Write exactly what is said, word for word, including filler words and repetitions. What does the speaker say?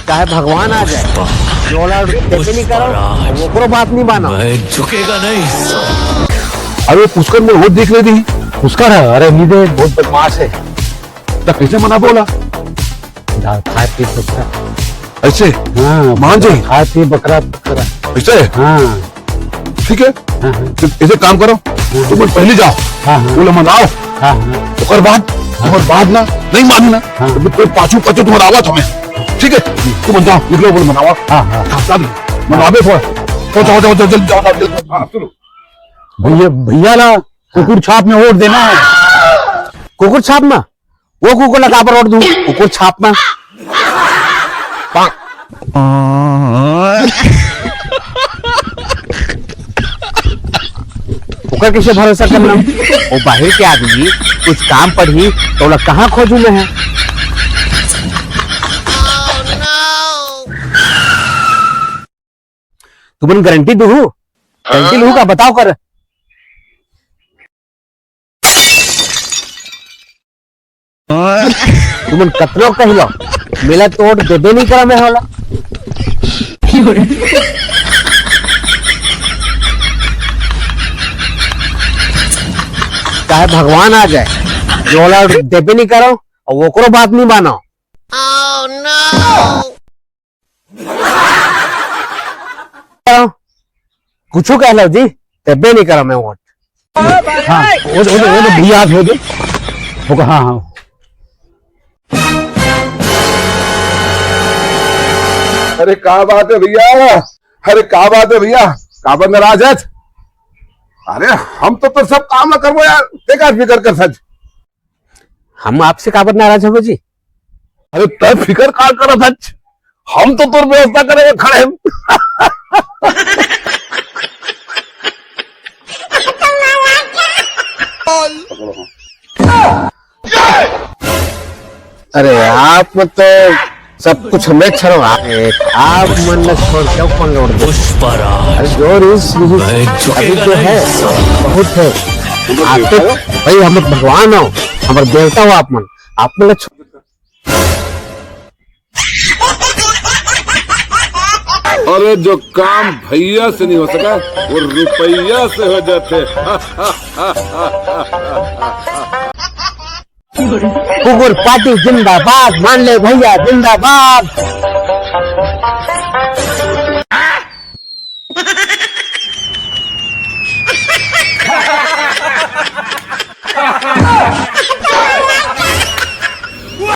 चाहे भगवान आ जाए, जो वाला देखे नहीं करो, ओकरो बात नहीं मानो। मैं झुकेगा नहीं। अरे वो पुष्कर मोर वोट देख लेती। पुष्कर है, अरे नहीं दे, बहुत बदमाश है। तो कैसे मना बोला? दाल खाए पी सकता। ऐसे? हाँ, मान जाए? खाए पी बकरा, बकरा। ऐसे? हाँ। ठीक है? हाँ, हाँ। तो ऐसे काम करो, हाँ। तुम पहले जाओ, हाँ, हाँ। बोले मनाओ, हाँ, हाँ। ओकर बाद, हाँ। ओकर बाद ना, नहीं मानी ना, हाँ। तो फिर पाछू पाछू तुम्हारा आवाज हमें, ठीक है? तुम जाओ, निकलो, बोले मनाओ। हाँ, हाँ। हाँ, जाओ, मनावे थोड़ा। जाओ, जाओ, जाओ, जाओ, जल्दी जाओ, जाओ, जल्दी। हाँ, सुनो। भैया, भैया ला कुकुर छाप में वोट देना है। कुकुर छाप में? वो कुकुर ला काबर वोट दूं? कुकुर छाप में। ओकर कैसे भरोसा करना? वो बाहर के आदमी कुछ काम पड़ही तो ओला कहाँ खोजू मैं है? तुमन गारंटी दूहू? गारंटी लूहू का बताओ कर। तुमन कतनो कह लो, मेला तो वोट देबे नहीं करा मैं होला। चाहे भगवान आ जाए, जो होला देबे नहीं करो और ओकरो बात नहीं मानो। कुछ कह लो जी, तबे नहीं करा मैं वोट। हाँ, वो, वो, वो, वो भैया आप हो गए। वो कहा, हाँ, हाँ। अरे का बात है भैया? अरे का बात है भैया? काबर नाराज है? अरे हम तो, तो सब काम ना करबो यार, ते का फिकर कर सच। हम आपसे काबर नाराज हबो जी? अरे तय फिकर का करत हच? हम तो तोर व्यवस्था करे में खड़े हैं। अरे आप तो सब कुछ हमें छोड़ो, आप, आप मन न छोड़ के अपन लौट दो। पुष्पराज, अरे जो रीस, रीस मैं अभी झुकेगा जो नहीं। है, बहुत है। आप तो भाई हम भगवान हो, हमारे देवता हो आप मन, आप मन छोड़। अरे जो काम भैया से नहीं हो सका, वो रुपया से हो जाते। कुकुर पार्टी जिंदाबाद, मान ले भैया जिंदाबाद।